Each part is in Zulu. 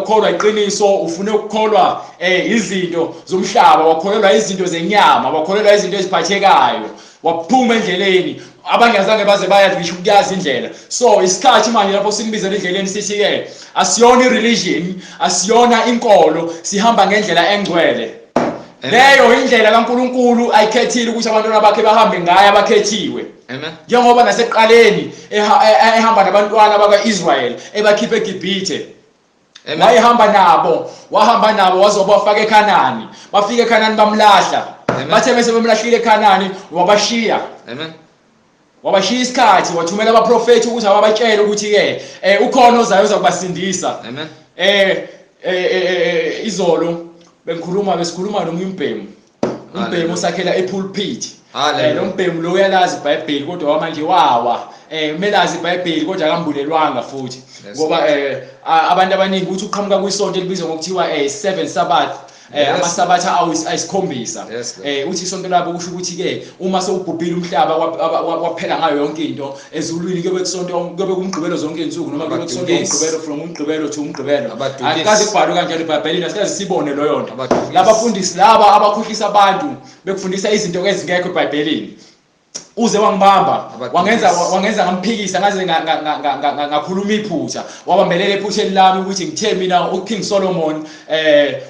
ukukholwa iqiniso, ufune ukukholwa izinto zomhlaba, wakholelwa izinto zenyama, wakholelwa izinto eziphathekayo, waphuma endleleni. Abanye azange baze bayazi ngisho ukuyazi indlela. So isikhathi manje lapho sinibizela endleleni, sithi-ke asiyona i-religion, asiyona inkolo, sihamba ngendlela engcwele. Leyo indlela kaNkulunkulu ayikhethile ukuthi abantwana bakhe bahambe ngayo abakhethiwe. Amen. Njengoba nasekuqaleni ehamba nabantwana bakwa-Israyeli ebakhipha eGibhithe. Amen. Wayehamba nabo, wahamba nabo waze wabafaka eKhanani. Bafika eKhanani bamlahla. Amen. Bathe bese bemlahlile eKhanani wabashiya. Amen. Wabashiya isikhathi, wathumela abaprofethi ukuthi ababatshele ukuthi-ke ukhona ozayo ozakubasindisa. Amen. Izolo bengikhuluma, besikhuluma nomunye umbhemu. Umbhemu Hallelujah. osakhela epulpit. Hallelujah. Lo mbhemu lo uyalazi iBhayibheli kodwa wamanje wawa. Kumele azi iBhayibheli kodwa akambulelwanga futhi. Yes. Ngoba abantu abaningi uthi uqhamuka kwisonto elibizwa ngokuthiwa Seven Sabbath. Yes. Amasabatha ayisikhombisa. Yes, Lord. Uthi isonto labo kusho ukuthi ke uma sewubhubhile umhlaba waphela ngayo yonke into ezulwini, kuyobe kusonto, kuyobe kumgqibelo zonke izinsuku, noma kuyobe kusonto Abadukisi. umgqibelo, from umgqibelo to umgqibelo. Abadukisi. Akukaze kubhalwe kanjalo eBhayibhelini, asikaze sibone leyo nto. Abadukisi. Labafundisi laba abakhohlisa abantu bekufundisa izinto ezingekho eBhayibhelini. Uze wangibamba, Abadukisi. wangenza ngamphikisa, ngaze ngakhuluma iphutha. Wabambelela ephutheni lami ukuthi ngithe mina uKing Solomon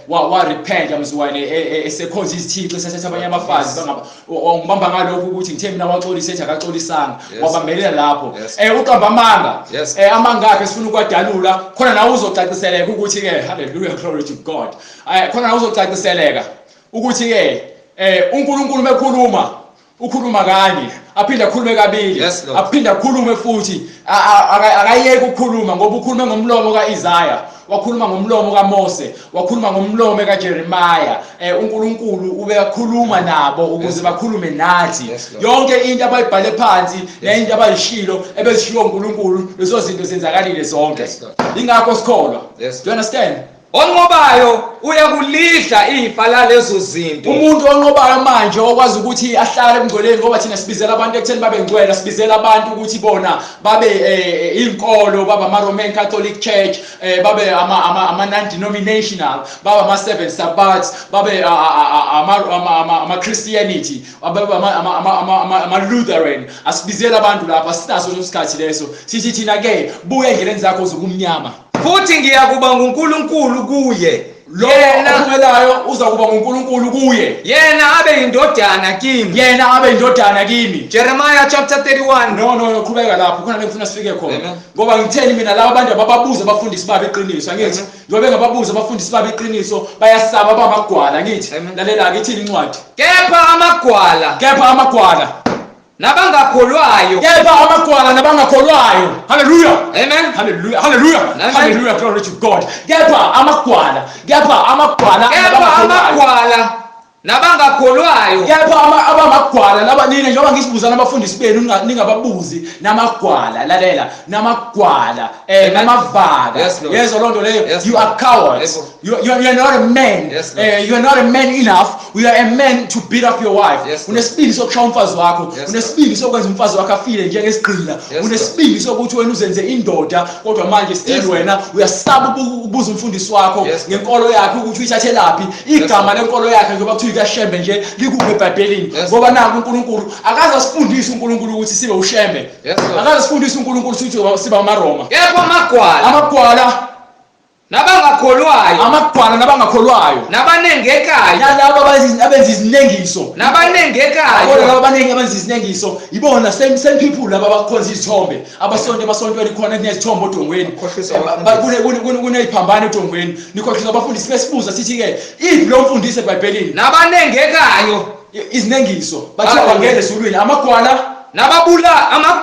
wa repent mzwane esekhonza izithixo, esethatha abanye abafazi, wangibamba ngalokho ukuthi ngithe mina waxolisa, ethi akaxolisanga. Yes. Wabambelela lapho. Yes. Uqamba amanga. Yes. Amanga akhe sifuna ukwadalula khona nawe uzocaciseleka ukuthi ke, hallelujah, glory to God. Khona nawe uzocaciseleka ukuthi ke uNkulunkulu mekhuluma ukhuluma kanye, aphinde akhulume kabili, Yes, Lord. aphinde akhulume futhi, akayeki ukukhuluma, ngoba ukhulume ngomlomo kaIsaya, wakhuluma ngomlomo kaMose, wakhuluma ngomlomo kaJeremiah. uNkulunkulu ubekhuluma nabo ukuze Yes. bakhulume nathi. Yes, Lord. Yonke into abayibhale phansi nento abayishilo ebezishiwo uNkulunkulu, lezo zinto zenzakalile zonke. Yes, Lord. Ingakho sikholwa. Yes. Do you understand? Onqobayo uyakulidla ifa lalezo zinto. Umuntu onqobayo manje okwazi ukuthi ahlale ebungcweleni, ngoba thina sibizela abantu ekutheni babe ngcwele, sibizela abantu ukuthi bona babe inkolo, babe ama Roman Catholic Church, babe ama non-denominational, babe ama Seven Sabbaths, babe ama Christianity, babe ama Lutheran. Asibizela abantu lapha, asinaso leso sikhathi leso. Sithi thina ke buya endleleni zakho zokumnyama. Futhi ngiyakuba nguNkulunkulu kuye. Lo Yena ophumelayo uza kuba nguNkulunkulu kuye. Yena abe yindodana kimi. Yena abe yindodana kimi. Jeremiah chapter 31. No, no, no, qhubeka lapho, khona ngifuna sifike khona. Amen. Ngoba ngitheni mina, laba bantu abababuza abafundisi babo iqiniso, angithi? Amen. Njengoba bengababuza abafundisi babo iqiniso, bayasaba bamagwala, angithi? Amen. Lalela ke ithini incwadi. Kepha amagwala. Kepha amagwala. Nabangakholwayo. Kepha amagwala nabangakholwayo. Hallelujah. Amen. Hallelujah. Hallelujah. Amen. Hallelujah. Glory to God. Kepha amagwala, kepha amagwala Kepha nabangakholwayo. amagwala nabangakholwayo. Kepha abamagwala laba nina, njengoba ngisibuzana abafundisi benu, ningababuzi namagwala, lalela, namagwala, Amen. namavaka. Yes, Lord. Yezwa loo nto leyo. Yes, You Lord. are cowards. Yes, Lord. You are not a man. Yes, Lord. You are not a man enough. You are a man to beat up your wife. Yes, Lord. Unesibindi sokushaya umfazi wakho. Yes, Lord. Unesibindi sokwenza umfazi wakho afile njengesigqila. Yes, Unesibindi sokuthi wena uzenze indoda, kodwa manje still Yes, Lord. wena uyasaba ukubuza umfundisi wakho Yes, Lord. ngenkolo yakhe ukuthi uyithathelaphi. Yes, Igama Lord. lenkolo yakhe njengoba kuthiwa ikaShembe nje likuphi eBhayibhelini. Yes, Ngoba naku uNkulunkulu akaze asifundise uNkulunkulu ukuthi sibe uShembe. Yes, Lord. Akaze asifundise uNkulunkulu ukuthi sibe amaRoma. Kepha amagwala. Amagwala. Nabangakholwayo. Amagwala nabangakholwayo. Nabanengekayo. Nalabo abenza izinengiso. Nabanengekayo. Yabona laba abaningi abenza izinengiso, ibona same people laba abakhonza izithombe, abasonto emasontweni khona kunezithombe odongweni. Bakhohlisa abafundisi. Kuneziphambano odongweni. Nikhohlisa abafundisi, besibuza sithi ke, iphi lo mfundisi eBhayibhelini? Nabanengekayo. Izinengiso. Bathi Hallelujah. abangena ezulwini. Amagwala. Nababula,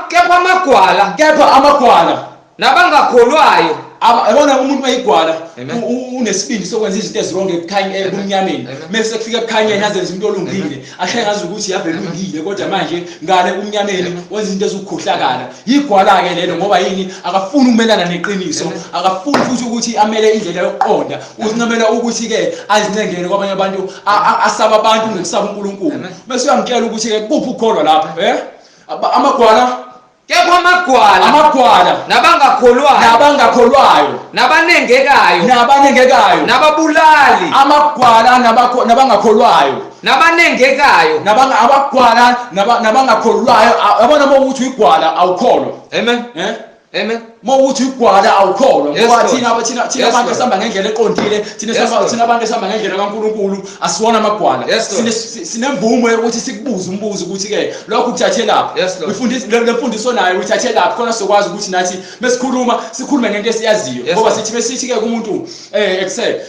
kepha amagwala. Kepha amagwala. Nabangakholwayo. Yabona umuntu mayigwala, Amen. unesibindi sokwenza izinto ezironge ebumnyameni. Amen. Mase kufika ekukhanyeni azenze umuntu olungile, ashaye ngazi ukuthi yave lungile, kodwa manje ngale kumnyameni Amen. wenza izinto ezikukhohlakala. Yigwala ke lelo, ngoba yini? Akafuni ukumelana neqiniso, Amen. akafuni futhi ukuthi amele indlela yokuqonda. Uzincamela ukuthi ke azincengele kwabanye abantu, asaba abantu ngokusaba uNkulunkulu. Amen. Bese uyangitshela ukuthi ke kuphi ukukholwa lapha, eh? Amagwala. Kepha amagwala, Amagwala, nabangakholwayo, nabangakholwayo, nabanengekayo, nabanengekayo, nababulali, amagwala nabangakholwayo, nabanengekayo, abagwala nabangakholwayo. Yabona, uma ukuthi uyigwala awukholwa. Amen. Eh? Amen. Uma ukuthi uyigwala awukholwa. Yes, Ngoba Lord. thina Yes, abantu Lord. esihamba ngendlela eqondile, thina Yes, esihamba Lord. thina abantu esihamba ngendlela kaNkulunkulu asiwona amagwala. Yes, Lord. Sinemvumo yokuthi sikubuze umbuzo ukuthi ke lokhu kuthathe lapha. Yes, Lord. Uyifundisa le mfundiso nayo uyithathe lapha, khona sizokwazi ukuthi nathi mesikhuluma sikhulume ngento esiyaziyo. Yes, Ngoba Lord. sithi besithi ke kumuntu ekuse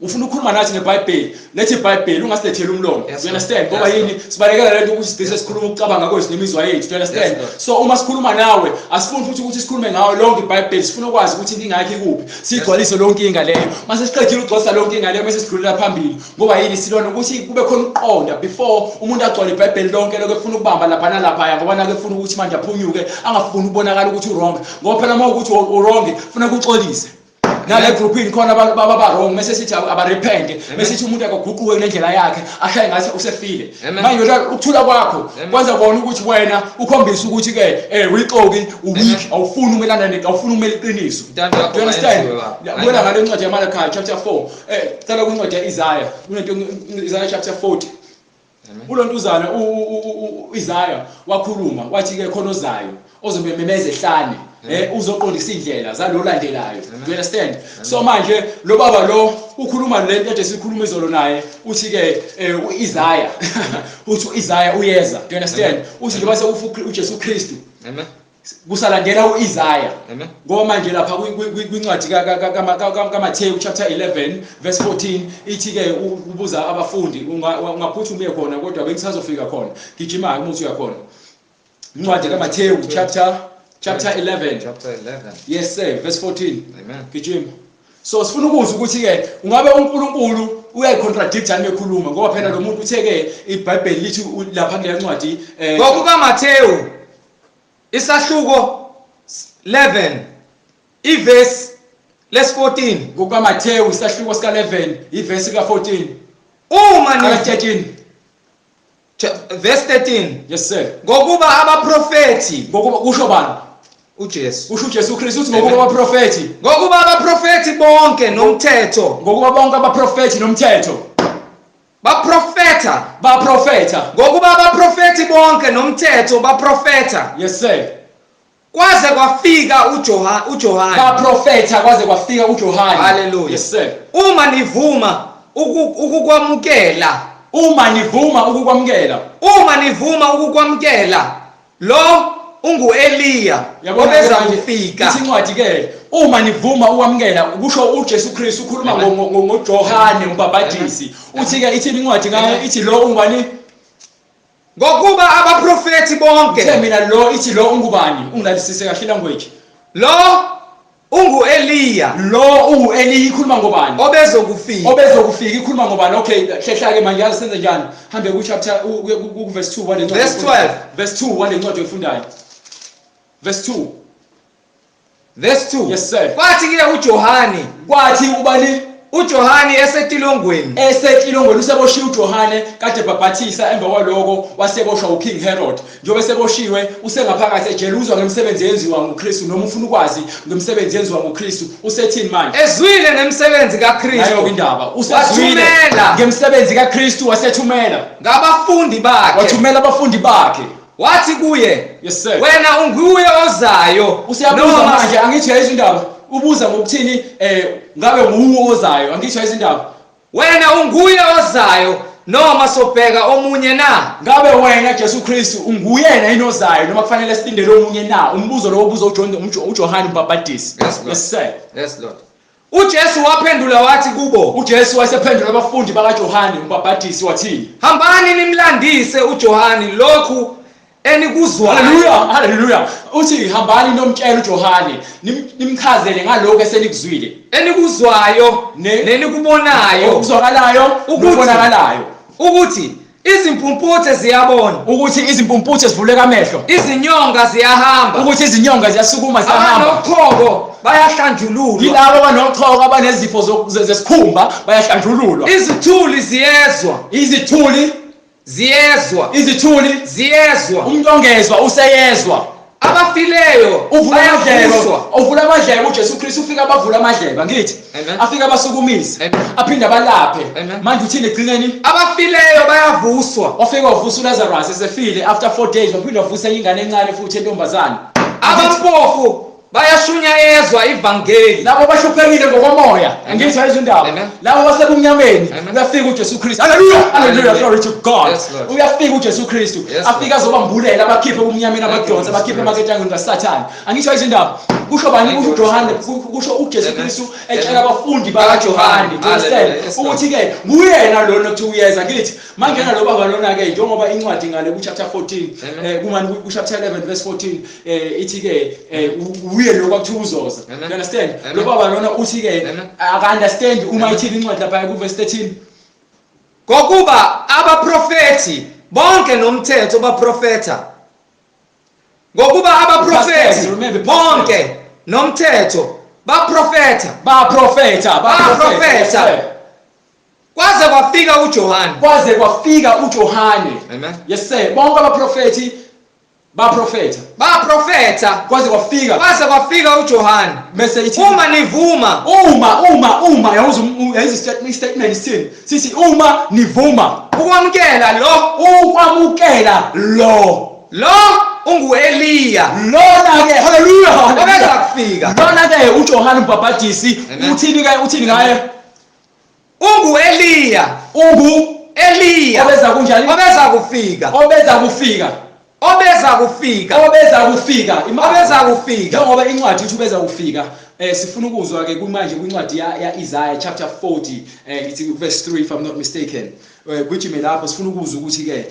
ufuna ukukhuluma nathi ngeBhayibheli, lethi iBhayibheli, ungasiletheli umlomo. Yes, You Lord. understand? Ngoba Yes, yini sibalekela lento ukuthi sigcine sikhuluma ukucabanga kwethu nemizwa yethu. You understand? Yes, Lord. So uma sikhuluma nawe asifuni futhi ukuthi sikhulume ngawe lonke iBhayibheli, sifuna ukwazi ukuthi inkinga yakhe ikuphi, siyigcwalise lonke inkinga leyo. Mase siqedile ukugcwalisa lonke inkinga leyo, bese sidlulela phambili. Ngoba yini silona ukuthi kube khona ukuqonda before umuntu agcwale iBhayibheli lonke lokho efuna ukubamba lapha nalaphaya, ngoba nake efuna ukuthi manje aphunyuke, angafuni ukubonakala ukuthi u-wrong. Ngoba phela uma ukuthi u-wrong funa kuxolise nale groupini khona abantu baba wrong, mase sithi abarepente, mase sithi umuntu akaguquke kule yakhe, ashaye ngathi usefile. Amen. Manje wena ukuthula kwakho Amen. kwenza kona ukuthi wena ukhombise ukuthi ke uyixoki, uweak, Amen. awufuni umelana ne awufuni ukumela iqiniso. Intando yakho Do you understand? mayenziwe, Baba. Buyela ngale ncwadi yaMalachi chapter 4. Cela kwincwadi ya-Isaiah, kunento Isaiah chapter 40. Amen. Ulontuzana uIsaiah wakhuluma wathi ke khona ozayo ozobe memeza ehlane, uzoqondisa indlela zalo landelayo. Do you understand? So manje lo baba lo ukhuluma lento ade sikhuluma izolo naye, uthi ke uIsaiah uthi uIsaiah uyeza. Do you understand? Uthi njengoba sekufa uJesu Kristu, Amen. kusalandela uIsaiah. Amen. Ngoba manje lapha kwincwadi kaMathewu chapter 11 verse 14 ithi ke ubuza abafundi, ungaphuthuma uye khona, kodwa bengisazofika khona, gijima uma uthi uyakhona, incwadi kaMathewu chapter 11. Chapter 11. Yes sir, verse 14. Amen. Gijima. So sifuna ukuzwa ukuthi ke ungabe uNkulunkulu uyayicontradicta yini ekhuluma, ngoba phela lo muntu uthe ke iBhayibheli lithi lapha kule ncwadi Ngokuka Mateyu isahluko 11 ivesi les 14. NgokukaMathewu isahluko sika 11 ivesi ka 14. Uma ka ni 13. Verse 13. Yes sir. Ngokuba abaprofethi, Ngokuba kusho bani? uJesu. Kusho uJesu Kristu, uthi ngokuba abaprofethi, Ngokuba abaprofethi bonke nomthetho ngokuba bonke abaprofethi nomthetho baprofetha, baprofetha, ngokuba abaprofethi bonke nomthetho baprofetha Yes sir. kwaze kwafika uJohane. Baprofetha kwaze kwafika uJohane. Hallelujah. Yes sir. Uma nivuma ukukwamukela, Uma nivuma ukukwamukela, uma nivuma ukukwamukela, lo unguEliya Yabona obeza ke manje, kufika. ithi incwadi ke uma nivuma ukwamukela, kusho uJesu Kristu ukhuluma Amen. ngoJohane umbhabhadisi. Uthi ke ithini incwadi ngayo? Amen. Ithi lo ungubani? Ngokuba abaprofethi bonke, Uthe mina lo, ithi lo ungubani? Ungilalisise kahle language. Lo unguEliya Lo ungu-Eliya, ikhuluma ngobani? Obezokufika. Obezokufika, ikhuluma ngobani? Okay, hlehla ke manje, yazi senze njani, hambe ku chapter ku verse 2 wale ncwadi. Verse 12. Verse 2 wale ncwadi oyifundayo, verse 2. Verse 2. Yes sir. Kwathi ke uJohane, Kwathi ubani? uJohane esetilongweni, Esetilongweni, useboshiwe uJohane, kade bhabhathisa, emva kwaloko waseboshwa uKing Herod. Njengoba eseboshiwe, usengaphakathi ejele, uzwa ngemisebenzi eyenziwa nguKristu, noma ufuna ukwazi ngemisebenzi eyenziwa nguKristu. Usethini manje? Ezwile nemisebenzi Nayo kaKristu, indaba, usezwile wathumela ngemisebenzi kaKristu, wasethumela ngabafundi bakhe, wathumela abafundi bakhe, wathi kuye, Yes sir. wena unguye ozayo Usiyabuza noma manje, angithi uyayizwa indaba, ubuza ngokuthini? Ngabe nguwe ozayo? Angithi uyayizwa indaba. Wena unguye ozayo noma sobheka omunye na? Ngabe wena Jesu Kristu unguyena yini ozayo, noma kufanele silindele omunye na? Umbuzo lo obuza uJohane umbhabhadisi. Yes, Lord. Yes sir. Yes Lord. UJesu waphendula wathi kubo, uJesu wasephendula abafundi bakaJohane umbhabhadisi wathini? Hambani nimlandise uJohane lokhu enikuzwayo. Haleluya, haleluya. Uthi hambani nomtshela uJohane, nimchazele ngalokho esenikuzwile. Enikuzwayo nenikubonayo, Okuzwakalayo nokubonakalayo. Ukuthi izimpumputhe ziyabona, Ukuthi izimpumputhe zivuleka amehlo, izinyonga ziyahamba, ukuthi izinyonga ziyasukuma ziyahamba, abanochoko bayahlanjululwa, yilabo abanochoko, abanezifo zesikhumba bayahlanjululwa, izithuli ziyezwa, izithuli Ziyezwa. Izithuli ziyezwa. Umuntu ongezwa useyezwa. Abafileyo uvula amadlebe, bayavuswa. uvula amadlebe uJesu Kristu ufika abavula amadlebe, angithi? Amen. Afika abasukumise, Amen. aphinde abalaphe. Amen. Manje uthini egcineni? Abafileyo bayavuswa. Wafika wavusa uLazarus esefile after 4 days, waphinde wavusa enye ingane encane futhi entombazane. Abampofu bayashunyayezwa ivangeli. Labo bahluphekile ngokomoya, angithi ayizwa indaba? Amen. Labo basebumnyameni, Amen. uyafika uJesu Kristu. Haleluya, haleluya, Hallelujah. glory to God. Yes, Lord. Uyafika uJesu Kristu, Yes, afika azobambulela, abakhiphe ebumnyameni, Thank you, abadonse, Holy abakhiphe Spirit. emaketangweni kaSathane. Angisho ayizwa indaba? Kusho bani? Thank Kusho you, uJohane, Holy Spirit. kusho uJesu Amen. Kristu Amen. etshela abafundi bakaJohane, Hallelujah. do you understand? Yes, Lord. Ukuthi-ke nguyena lona okuthiwa uyeza, ngithi manje lo baba lona-ke, njengoba incwadi ngale ku-chapter 14, Amen. kumani ku-chapter 11 verse 14, ithi-ke uye lo kwakuthiwa uzoza. Amen. You understand? Amen. Lo baba lona uthi-ke Amen. aka-understand uma ithini incwadi lapha ku-verse 13. Ngokuba abaprofethi bonke nomthetho baprofetha. Ngokuba abaprofethi Remember, bonke nomthetho baprofetha. Baprofetha. Baprofetha. Kwaze kwafika uJohane. Kwaze kwafika uJohane. Amen. Yes sir, bonke abaprofethi baprofetha. Baprofetha. Kwaze kwafika. Kwaze kwafika uJohane. Bese ithi uma nivuma. Uma yazi statement sithini? Sithi uma nivuma ukwamukela lo, ukwamukela lo. Lo unguEliya. Lona ke, haleluya, obeza kufika. Lona ke uJohane umbhabhadisi. Amen. Uthini ke, uthini ngaye? Ungueliya. Ungu Eliya. Obeza kunjani? Obeza kufika. Obeza kufika. Obeza kufika. Obeza kufika. Obeza kufika. Njengoba incwadi ithi ubeza kufika, sifuna ukuzwa ke kumanje kwincwadi ya Isaiah chapter 40, ngithi verse 3 if I'm not mistaken. Gijime lapho, sifuna ukuzwa ukuthi ke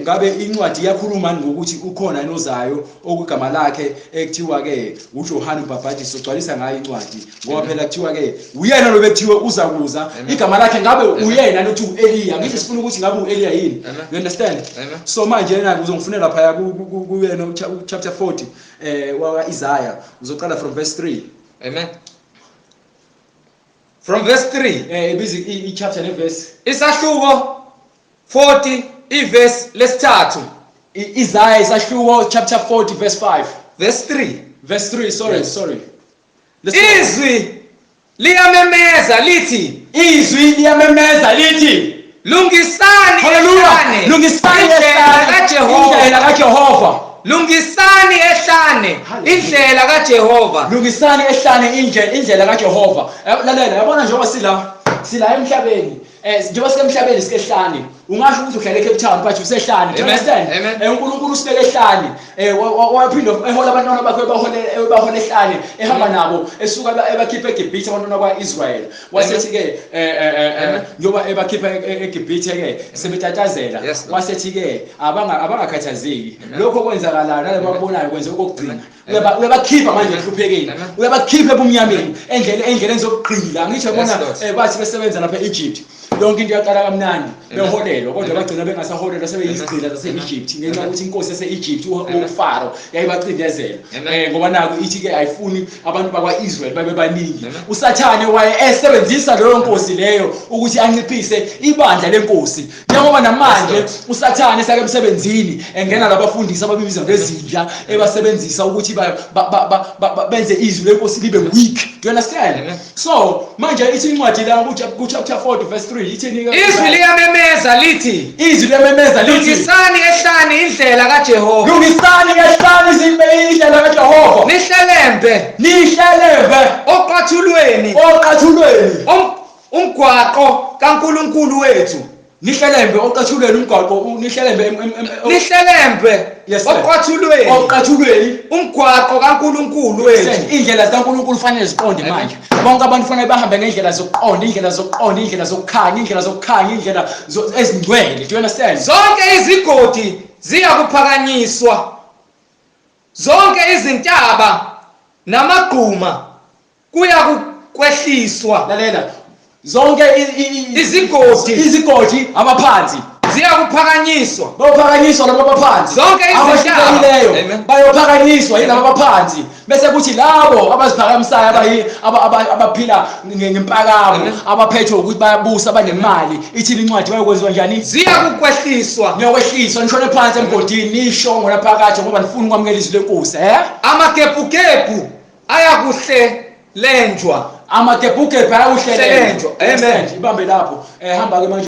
ngabe incwadi iyakhuluma ngokuthi ukhona nozayo okugama lakhe ekuthiwa ke uJohane uMbhabhadisi, ogcwalisa ngayo incwadi, ngoba phela kuthiwa ke uyena lo bekuthiwe uza kuza, igama lakhe ngabe uyena nothi uEliya. Ngithi sifuna ukuthi ngabe uEliya yini? You understand? Amen. So manje yena uzongifunela phaya kuyena chapter 40 wa Isaiah, uzoqala from verse 3. Amen. From verse 3. Ibiza i-chapter neverse. Isahluko 40 iverse lesithathu. Isaiah isahluko chapter 40 verse 5. Verse 3. Verse 3, sorry, Yes. sorry. Let's go. Izwi liyamemeza lithi, Izwi liyamemeza lithi, lungisani Hallelujah. ehlane, Lungisani indlela ehlane, kaJehova. indlela kaJehova. Lungisani ehlane Hallelujah. indlela kaJehova. Lungisani ehlane indlela kaJehova. Lalela, yabona njengoba sila emhlabeni. Njengoba sisemhlabeni sikehlane. Ungasho ukuthi uhlala eCape Town but usehlane. Do you Amen. understand? Amen. uNkulunkulu usibeke ehlane. Waphinda ehola abantwana bakhe, ebahole ehlane, ehamba nabo esuka ebakhipha eGibhithe abantwana bakwaIsrael. Wasethi ke Amen. njengoba ebakhipha eGibhithe ke sebetatazela. Yes, Lord. Wasethi ke abangakhathazeki. Amen. Lokho kwenzakalayo nalabakubonayo kwenzeka okugcina. Amen. Uyabakhipha manje Amen. enhluphekeni. Amen. Uyabakhipha ebumnyameni, endleleni zokugqila. Ngisho Yes, bona Lord. bathi besebenza lapha e-Egypt. Yonke into yaqala kamnandi, Amen. beholelwa, kodwa Amen. bagcina bengasaholelwa, sebeyizigqila zase-Egypt ngenxa Amen. yokuthi inkosi yase-Egypt Amen. uFaro yayibacindezela. Amen. Ngoba naku ithi ke ayifuni abantu bakwa-Israel babe baningi. Amen. uSathane waye esebenzisa leyo nkosi leyo ukuthi anciphise ibandla lenkosi. Njengoba namanje Yes, uSathane esake emsebenzini engena labafundisi ababiza ngezinja, ebasebenzisa ukuthi benze izwi lenkosi libe weak. Do you understand? Amen. So manje ithi incwadi la ku chapter 40 verse 3 ithini ke? Izwi liyamemeza lithi, Izwi liyamemeza lithi, lungisani ehlane indlela kaJehova. Lungisani ehlane indlela kaJehova. Nihlelembe. Nihlelembe. Oqathulweni. Oqathulweni. Umgwaqo kaNkulunkulu wethu. Nihlelembe oqathulweni umgwaqo, nihlelembe Nihlelembe Yes, sir. oqathulweni. Oqathulweni. Umgwaqo kaNkulunkulu wethu. Indlela zikaNkulunkulu fanele ziqonde Amen. manje. Bonke abantu fanele bahambe ngendlela zokuqonda, indlela zokuqonda, indlela zokukhanya, indlela zokukhanya, indlela ezingcwele. Do you understand? Zonke izigodi ziyakuphakanyiswa. Zonke izintaba namagquma kuyakukwehliswa. Lalela. Zonke Izigodi. izigodi abaphansi. Ziyakuphakanyiswa. Bayophakanyiswa laba abaphansi. Zonke izintaba. Abahlukekileyo Amen. bayophakanyiswa yilaba abaphansi. Bese kuthi labo abaziphakamisayo abayi abaphila ngempakamo Amen. abaphethwe ukuthi bayabusa banemali ithini incwadi bayokwenziwa njani? Ziyakukwehliswa. Niyokwehliswa nishone phansi emgodini nisho ngona phakathi ngoba nifuna ukwamukela izwi lenkosi eh? Amagebhugebhu ayakuhlelenjwa. Amagebhugebhu ayakuhlelenjwa. Hlelenjwa. Amen. Ibambe lapho. Hamba ke manje.